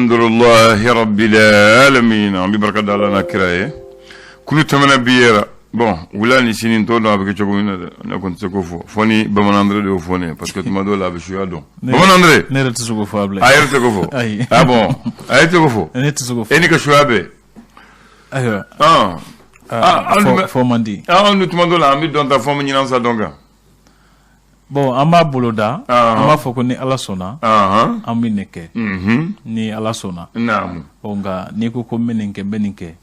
Alhamdulillahi rabbil alamin. An bɛ barika da Ala n'a kira ye. Kunu tɛmɛna bi yɛrɛ. Bon, wula ni sini t'o dɔn a bɛ kɛ cogo min na dɛ. Ne kɔni tɛ se k'o fɔ. Fo ni Bamanan Andre de y'o fɔ ne ye parce que tuma dɔw la a bɛ suya dɔn. Bamanan Andre. Ne yɛrɛ tɛ se k'o fɔ Abulayi. A yɛrɛ tɛ k'o fɔ. Ayi. Ah bon, a yɛrɛ tɛ k'o fɔ. Ne tɛ se k'o fɔ. E ni ka suya bɛɛ. Ayiwa. Ah. Ah, fɔ man di. Anw dun tuma dɔw la an bɛ dɔn ta fɔ an bɛ ɲinan sa dɔn kan. Bon, an b'a boloda. An b'a fɔ ko ni Ala sɔnna. An bɛ nin kɛ. Ni Ala sɔnna. Naamu. Ɔ nka n'i ko ko n bɛ nin kɛ, n bɛ nin kɛ.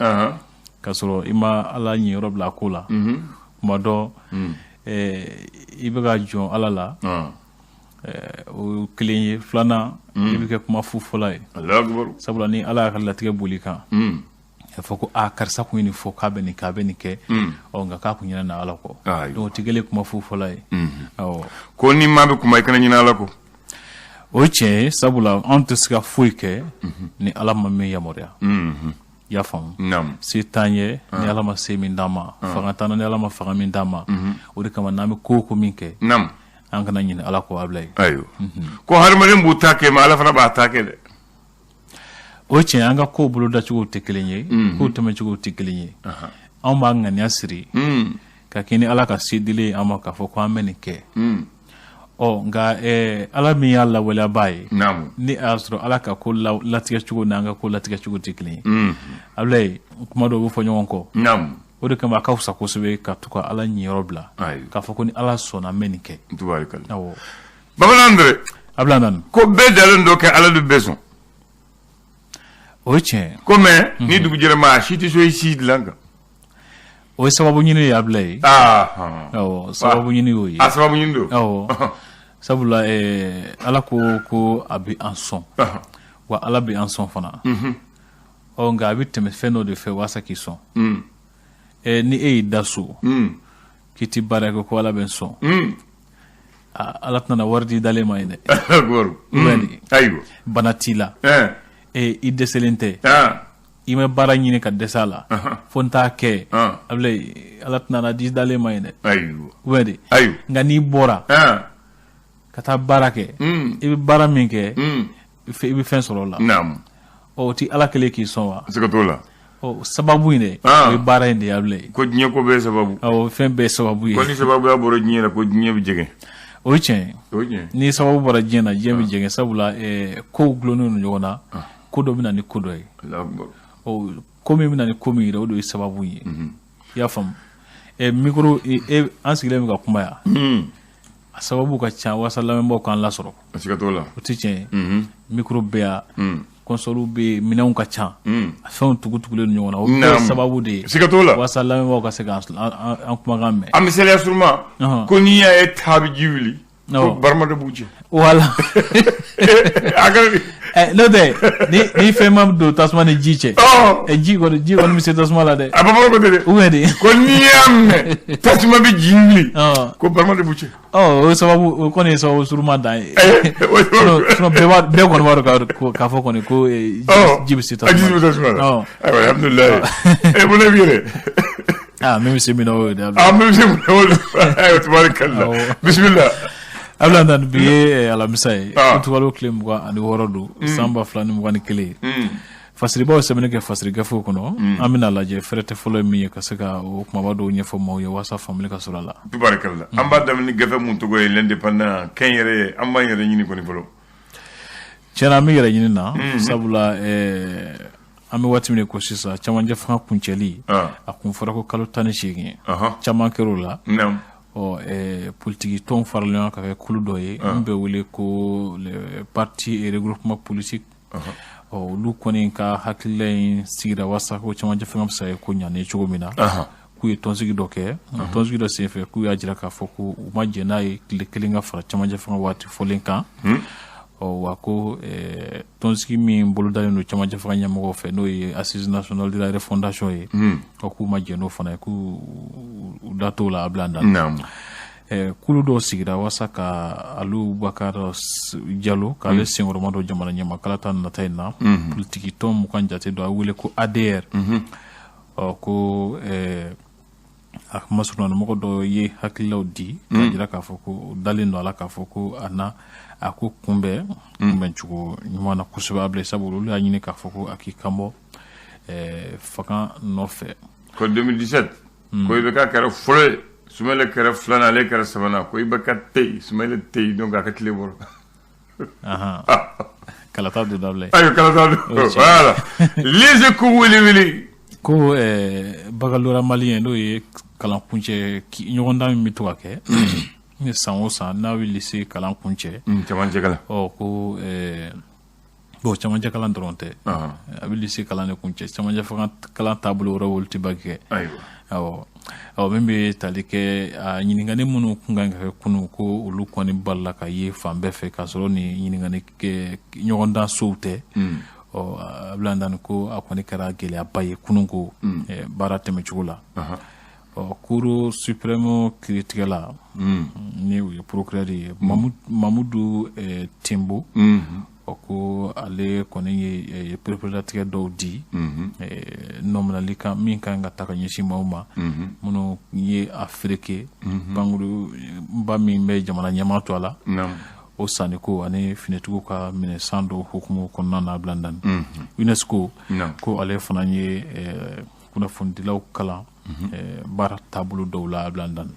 K'a sɔrɔ i ma Ala ɲiyɔrɔ bila a ko la. Tuma dɔ i bɛ ka jɔn Ala la. O kelen ye, filanan, i bɛ kɛ kuma fufɔla ye. Sabula ni Ala y'a ka latigɛ boli kan. A fɔ ko aa karisa kun ye nin fɔ k'a bɛ nin kɛ, a bɛ nin kɛ, ɔ nka k'a kun ɲinɛna Ala kɔ, donc o tɛ kɛlen kuma fufɔla ye. Awɔ. Ko ni maa bɛ kuma, i kana ɲinɛ Ala kɔ. O ye tiɲɛ ye, sabula anw tɛ se ka foyi kɛ ni Ala ma min yamaruya. I y'a faamu? Se t'an ye ni Ala ma se min d'an ma, fanga t'an na ni Ala ma fanga min d'an ma. O de kama n'an bɛ ko o ko min kɛ, an kana ɲinɛ Ala kɔ, Abulayi. Ayiwa, ko hadamaden b'u ta kɛ, mais Ala fana b'a ta kɛ dɛ. O ye tiɲɛ, an ka kow bolodacogow tɛ kelen ye, kow tɛmɛcogow tɛ kelen ye. Anw b'a ŋaniya siri ka kɛ ni Ala ka se dilen ye an ma k'a fɔ ko an bɛ nin kɛ. Ɔ nka Ala min y'a lawaleyabaa ye, ni a y'a sɔrɔ Ala ka ko latigɛcogo n'an ka ko latigɛcogo tɛ kelen ye, Abulayi, kuma dɔw bɛ fɔ ɲɔgɔn kɔ. O de kama a ka fisa kosɛbɛ ka to ka Ala ɲiyɔrɔ bila, k'a fɔ ko ni Ala sɔnna an bɛ nin kɛ. Awɔ. Bamanan Andre. Abulayi nani. Ko bɛɛ dalen don kɛ Ala de bɛɛ sɔn. O ye tiɲɛ. Ko mais ni dugu jɛra, maa si tɛ so i si dilan kan. O ye sababu ɲini ye, Abulayi. Awɔ, sababu ɲini y'o ye. A sababu ɲini don. Awɔ. Sabula Ala ko ko a bɛ an sɔn. Wa Ala bɛ an sɔn fana. Ɔ nka a bɛ tɛmɛ fɛn dɔ de fɛ walasa k'i sɔn. Ni e y'i da so. K'i tɛ baara kɛ ko Ala bɛ n sɔn. Ala tɛna wari di dalen ma ye dɛ. Ayiwa. Bana t'i la. I dɛsɛlen tɛ. I ma baara ɲini ka dɛsɛ a la. Fo n t'a kɛ. Abulayi, Ala tɛna di dalen ma ye dɛ. Ayiwa. De. Ayiwa. Nka n'i bɔra. Ka taa baara kɛ. I bɛ baara min kɛ. I bɛ fɛn sɔrɔ o la. Naamu. Ɔ o tɛ Ala kɛlen k'i sɔn wa? Siga t'o la. Ɔ sababu in dɛ, o ye baara in de ye, Abulayi. Ko diɲɛ ko bɛɛ ye sababu. Awɔ, fɛn bɛɛ ye sababu ye. Ko ni sababuya bɔra diɲɛ la, ko diɲɛ bɛ jɛngɛ. O ye tiɲɛ ye. O ye tiɲɛ ye. Ni sababu bɔra diɲɛ na, diɲɛ bɛ jɛngɛ, sabula kow dulonnen don ɲɔgɔn na. Ko dɔ bɛ na ni ko dɔ ye. Ɔ ko min bɛ na ni ko min yɛrɛ, o de ye sababu ye. I y'a faamu? Micro, an sigilen bɛ ka kuma yan. A sababu ka ca walasa lamɛnbaaw k'an lasɔrɔ. Siga t'o la. O tɛ tiɲɛ ye. Micro bɛ yan. Console bɛ yen, minɛnw ka ca. A fɛnw tugu-tugulen don ɲɔgɔn na. O bɛɛ ye sababu de ye. Siga t'o la. Walasa lamɛnbaaw ka se k'an kumakan mɛn. A misaliya surunman, ko n'i y'a ye ta bɛ ji wuli. Ko barama de b'u cɛ. Voilà. N'o tɛ ni fɛn ma don tasuma ni ji cɛ. Ji kɔni bɛ se tasuma la dɛ. A bamananw ko ten dɛ. Ou bien de. Ko n'i y'a mɛn tasuma bɛ ji wuli. Ko barama de b'u cɛ. Ɔ o sababu, o kɔni ye sababu surunman dan ye. Sinon bɛɛ kɔni b'a dɔn k'a fɔ kɔni ko ji bɛ se tasuma la. Ji bɛ se tasuma la. Ayiwa, alhamdulilayi. E mun de b'i yɛrɛ? Ah, min bɛ se min na o ye dɛ. Ah, min bɛ se min na o de. Ayiwa, tabarikala. Bisimila. Abulayi nani, bi ye alamisa ye. Utukalo tile 26 don, san 2021. Fasiribaw sɛbɛnni kɛ fasiri gafew kɔnɔ, an bɛna lajɛ fɛrɛtɛ fɔlɔ ye min ye ka se ka o kumaba dɔw ɲɛfɔ maaw ye walasa faamuli ka sɔrɔ a la. Tabarikala. An b'a daminɛ ni gafe mun tɔgɔ ye L'Indépendant, kɛnyɛrɛye, an b'an yɛrɛ ɲini kɔni fɔlɔ. Tiɲɛna, an bɛ yɛrɛ ɲini na, sabula an bɛ waati min ko sisan, camancɛ fanga kuncɛli, a kun fɔra ko kalo 18, caman kɛra o la. Ɔ politiki tɔnw farala ɲɔgɔn kan ka kɛ kulu dɔ ye min bɛ wele ko parti et regroupement politique. Ɔ olu kɔni ka hakilila in sigira walasa ko camancɛ fanga bɛ se ka kɛ ko ɲanen cogo min na. K'u ye tɔnsigi dɔ kɛ, tɔnsigi dɔ senfɛ k'u y'a jira k'a fɔ ko u ma jɛn n'a ye tile kelen ka fara camancɛ fanga waati fɔlen kan. Ɔ wa ko tɔnsigi min bolodalen don camancɛ fanga ɲɛmɔgɔw fɛ, n'o ye Assise nationale de la refondation ye, ɔ k'u ma jɛn n'o fana ye, k'u da t'o la a bila da. Kulu dɔw sigira walasa ka Alu Bakar Jalo k'ale senkɔrɔma don jamana ɲɛmaa kalata nata in na. Politiki tɔn 20 jate dɔ a wele ko ADR. Ɔ ko a masurunnamɔgɔ dɔ ye hakililaw di k'a jira k'a fɔ ko dalen don a la k'a fɔ ko a na A ko kunbɛn kunbɛncogo ɲuman na kosɛbɛ Ablaye, sabu olu y'a ɲini k'a fɔ ko a k'i kanbɔ fanga nɔfɛ. Ko 2017, ko IBK kɛra fɔlɔ ye, Sumayila kɛra filanan, ale kɛra sabanan. Ko IBK tɛ yen, Sumayila tɛ yen, donc a ka tile bɔra. Kalata don dabila. Ayiwa, kalata don, voilà. Les Échos wele wele. Ko baccalauréat malien, n'o ye kalan kuncɛ ɲɔgɔndan min bɛ to ka kɛ ni san o san n'a bɛ lycée kalan kuncɛ. Camancɛ kalan. Ɔ, ko bon, camancɛ kalan dɔrɔn tɛ, a bɛ lycée kalan de kuncɛ, camancɛ fanga kalan taabolo wɛrɛ, olu tɛ bac kɛ. Awɔ, ɔ, min bɛ tali kɛ a ɲininkali minnu kun kan ka kɛ kunun, ko olu kɔni balila ka ye fan bɛɛ fɛ, k'a sɔrɔ ni ɲininkali kɛ ɲɔgɔndan sow tɛ. Ɔ, Abdoulaye Dani, ko a kɔni kɛra gɛlɛyaba ye kunun ko baara tɛmɛcogo la. Ɔ, Cour suprême kiiritigɛla, ni o ye procureur ye, Mamudu Timbo, ɔ, ko ale kɔni ye pereperelatigɛ dɔw di nɔminali kan min kan ka ta ka ɲɛsin maaw ma minnu ye a fereke pankurunba min bɛ jamana ɲɛmaa to a la, o sanniko ani finitigiw ka minɛ san dɔw hukumu kɔnɔna na. Abdoulaye Dani, UNESCO ko ale fana ye kunnafonidilaw kalan baara taabolo dɔw la, Abdoulaye Dani.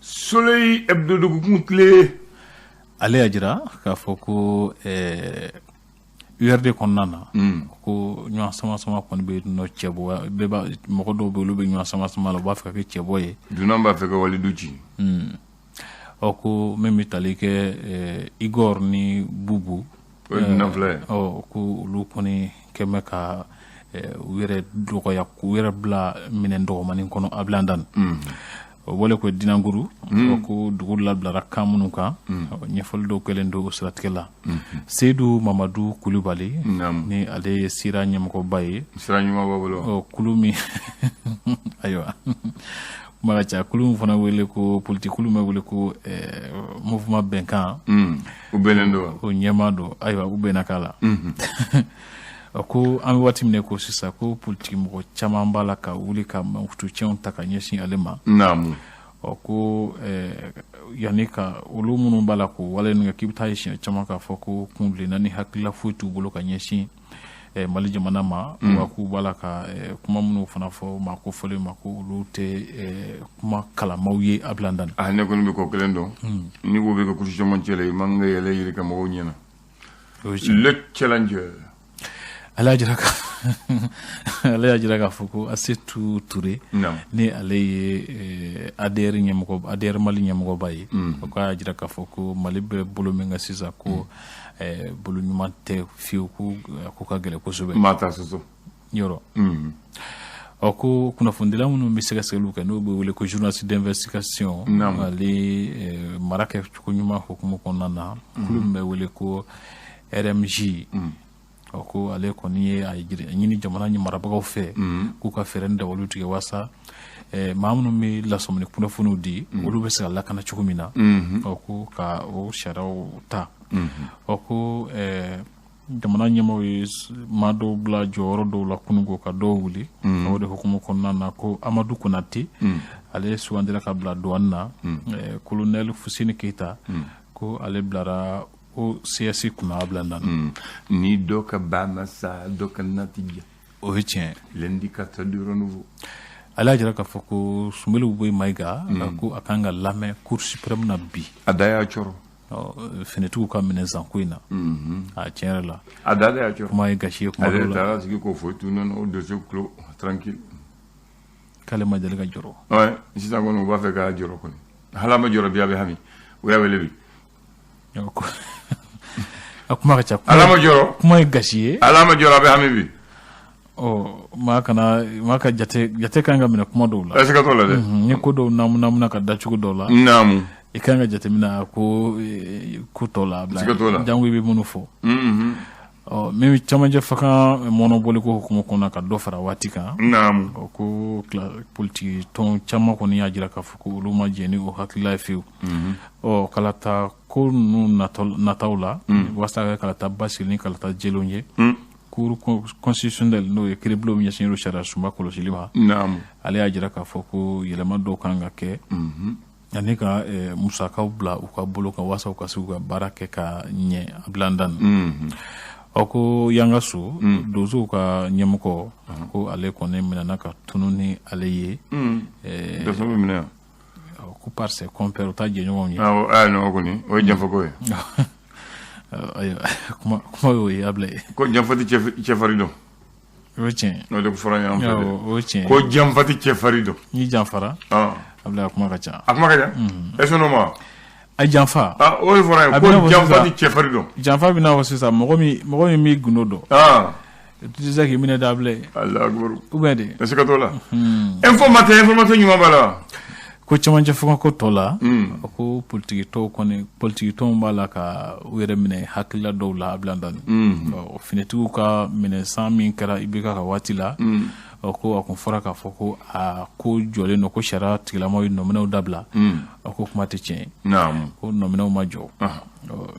Soleil Hebdo, dugukun tile. Ale y'a jira k'a fɔ ko URD kɔnɔna na, ko ɲɔgɔn sama sama kɔni bɛ nɔ cɛbɔ bɛɛ b'a, mɔgɔ dɔw bɛ, olu bɛ ɲɔgɔn sama sama la, u b'a fɛ ka kɛ cɛbɔ ye. Dunan b'a fɛ ka walidu ci. Ɔ, ko min bɛ tali kɛ Igor ni Bubu. O ye dunan fila ye. Ɔ, ko olu kɔni kɛn bɛ ka u yɛrɛ dɔgɔya, k'u yɛrɛ bila minɛn dɔgɔmanin kɔnɔ, Abdoulaye Dani. O wale ko Dinankuru, ko dugu labilara kan minnu kan, ɲɛfɔli dɔw kɛlen don o siratigɛ la. Seyidu Mamadu Kulubali, ni ale ye sira ɲɛmɔgɔba ye. Sira ɲuman b'a bolo. Kulu min, ayiwa, kuma ka ca, kulu min fana wele ko politique, kulu min bɛ wele ko Mouvement Bɛnkan. U bɛnnen don. O ɲɛmaa don. Ayiwa, u bɛnna k'a la ko an bɛ waati min ko sisan, ko politiki mɔgɔ caman b'a la ka wuli ka mankutu tiɲɛw ta ka ɲɛsin ale ma. Ɔ, ko yanni ka olu minnu b'a la k'o wale ninnu kɛ, k'i bɛ taa ye siɲɛ caman k'a fɔ ko kunbilenna ni hakilila foyi t'u bolo ka ɲɛsin Mali jamana ma, wa k'u b'a la ka kuma minnu fana fɔ maa ko fɔlen ma, ko olu tɛ kuma kalamaw ye, Abdoulaye Dani. Ah, ne kɔni bɛ ko kelen dɔn, n'i ko bɛ kɛ kusi camancɛ la, i man ka yɛlɛ yiri ka mɔgɔw ɲɛna. Le Challenger. Ale y'a jira k'a fɔ ko Asetu Ture, ni ale ye ADR ɲɛmɔgɔ, ADR Mali ɲɛmɔgɔba ye, o k'a y'a jira k'a fɔ ko Mali bɛ bolo min kan sisan, ko bolo ɲuman tɛ fiyewu, ko ko ka gɛlɛn kosɛbɛ. Maa t'a sɔsɔ. Yɔrɔ. Ɔ, ko kunnafonidila minnu bɛ sɛgɛsɛgɛliw kɛ, n'o bɛ wele ko journaliste d'investigation, ale mara kɛcogo ɲuman hukumu kɔnɔna na, kulu min bɛ wele ko RMJ, ɔ, ko ale kɔni ye a ɲini jamana marabagaw fɛ k'u ka fɛɛrɛ ni dabaliw tigɛ walasa maa minnu bɛ lasɔmini kunnafoniw di, olu bɛ se ka lakana cogo min na. Ɔ, ko ka o sariyaw ta. Ɔ, ko jamana ɲɛmaaw ye maa dɔw bila jɔyɔrɔ dɔw la kununko, ka dɔw wuli. O de hukumu kɔnɔna na, ko Amadu Konate, ale sugandira ka bila douane na. Colonel Fuseni Keyita, ko ale bilara OCS kunna, a bila na. Ni dɔ ka ba ma sa, dɔ ka natija. O ye tiɲɛ. L'indicateur du renouveau. Ale y'a jira k'a fɔ ko Soumeylou Boubèye Maïga, ko a kan ka lamɛn Cour suprême na bi. A da y'a cɔrɔ. Finitigiw ka minɛ zanko in na, a tiɲɛ yɛrɛ la. A da y'a cɔrɔ. Kuma ye gasi ye kuma Ale dɔw la. Taara sigi k'o fɔ tout, non, o dossier clos, tranquille. K'ale ma deli ka jɔrɔ. Ouais, sisan kɔni u b'a fɛ k'a jɔrɔ kɔni, hali a ma jɔrɔ bi, a bɛ hami, u y'a wele bi. A kuma ka ca. Ala ma jɔrɔ. Kuma ye gasi ye. Ala ma jɔrɔ, a bɛ hami bi. Ɔ, maa kana maa ka jate jate kan ka minɛ kuma dɔw la. Ɛ, siga t'o la dɛ. Ni ko dɔw naamu ka da cogo dɔw la, i kan ka jateminɛ ko ko tɔ la. Siga t'o la. Jango i bɛ minnu fɔ. Ɔ, min bɛ camancɛ fanga mɔnɔbɔli ko hukumu kɔnɔ, ka dɔ fara waati kan. Ɔ, ko politiki tɔn caman kɔni y'a jira k'a fɔ ko olu ma jɛn ni o hakilila ye fiyewu. Ɔ, kalata ko ninnu nataw la, walasa ka kɛ kalata basigi ni kalata jɛlenw ye, Cour constitutionnelle, n'o ye kiiribulon min ɲɛsinnen don sariya sunba kɔlɔsili ma, ale y'a jira k'a fɔ ko yɛlɛma dɔw kan ka kɛ. Ani ka musakaw bila u ka bolo kan walasa u ka se u ka baara kɛ ka ɲɛ, Abilayi Andani. Ɔ, ko Yangaso, donsow ka ɲɛmɔgɔ, ko ale kɔni minɛna ka tunu ni ale ye. Donso bɛ minɛ yan? Ko par ses compères, u ta jɛɲɔgɔnw ye. Awɔ, aa non, o kɔni o ye janfako ye. Ayiwa, kuma kuma y'o ye, Abilayi. Ko janfa tɛ cɛfarin dɔn. O ye tiɲɛ. O de fɔra ɲɔgɔn fɛ dɛ. O ye tiɲɛ. Ko janfa tɛ cɛfarin dɔn. N'i janfara, Abilayi, a kuma ka ca. A kuma ka ca, est-ce que ma A janfa. Ah, o de fɔra yen ko janfa tɛ cɛfarin dɔn. Janfa bɛ n'a fɔ sisan, mɔgɔ min b'i gundo dɔn, i tɛ se k'i minɛ da, Abilayi. Alahu akibaru. Ou bien de. Siga t'o la. Info Matin, information ɲuman b'a la. Ko cɛmancɛ fanga ko tɔ la, ko politiki tɔw kɔni, politiki tɔnw b'a la ka u yɛrɛ minɛ hakilila dɔw la, Abilayi Andani. Finitigiw ka minɛ san min kɛra IBK ka waati la, ko a kun fɔra k'a fɔ ko a ko jɔlen don, ko sariya tigilamaw ye nɔminɛw dabila. A ko kuma tɛ tiɲɛ ye, ko nɔminɛw ma jɔ.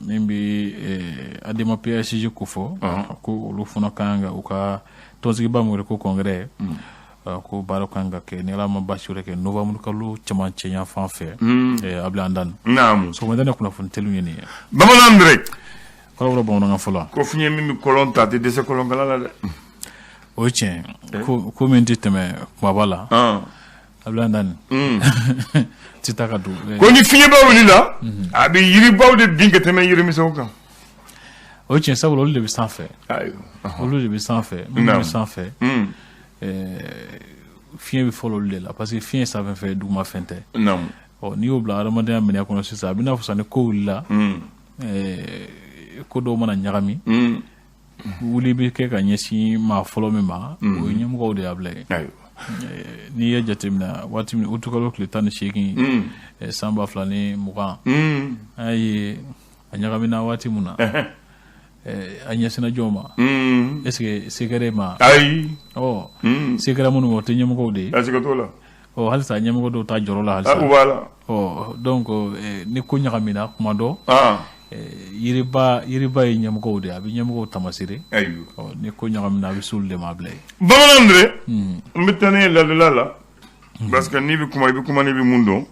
Min bɛ ADEMA PASJ ko fɔ, ko olu fana ka kan ka u ka tɔnsigiba min wele ko congrès, ko baara kan ka kɛ, ni Ala ma baasi wɛrɛ kɛ, novembre kalo cɛmancɛ yan fan fɛ, Abilayi Andani. Sɔgɔmada in kunnafoni teliw ye nin ye. Bamanan Ndre. Kɔrɔbɔrɔ bamanankan fɔlɔ. Ko fiɲɛ min bɛ kɔlɔn ta, a tɛ dɛsɛ kɔlɔnkala la dɛ. O ye tiɲɛ. Ko min tɛ tɛmɛ kumaba la, Abilayi Andani, tɛ taa ka don. Ko ni fiɲɛba wulila, a bɛ yiribaw de bin ka tɛmɛ yirimisɛnw kan. O ye tiɲɛ, sabula olu de bɛ sanfɛ. Olu de bɛ sanfɛ, minnu bɛ sanfɛ, fiɲɛ bɛ fɔlɔ olu de la, parce que fiɲɛ ye sanfɛ fɛn, duguma fɛn tɛ. Ɔ, n'i y'o bila adamadenya minɛ kɔnɔ sisan, a bɛ n'a fɔ sisan ni ko wulila, ko dɔw mana ɲagami, wuli bɛ kɛ ka ɲɛsin maa fɔlɔ min ma, o ye ɲɛmɔgɔw de y'a bila yen. N'i ye jateminɛ, waati min utukalo tile 18 san 2020, an y'a ye a ɲagamina waati min na, a ɲɛsinna jɔn ma? Est ce que se kɛra e ma? Ayi. Ɔ, se kɛra minnu ma, o tɛ ɲɛmɔgɔw de ye? Siga t'o la. Ɔ, halisa ɲɛmɔgɔ dɔw ta jɔrɔ la halisa. U b'a la. Ɔ, donc ni ko ɲagamina kuma dɔ, yiriba yiriba ye ɲɛmɔgɔw de ye, a bɛ ɲɛmɔgɔw tamasere. Ɔ, ni ko ɲagamina, a bɛ s'olu de ma, a bila yen. Bamanan Ndre, n bɛ taa ne ye ladala la, parce que n'i bɛ kuma, i bɛ kuma n'i bɛ mun dɔn.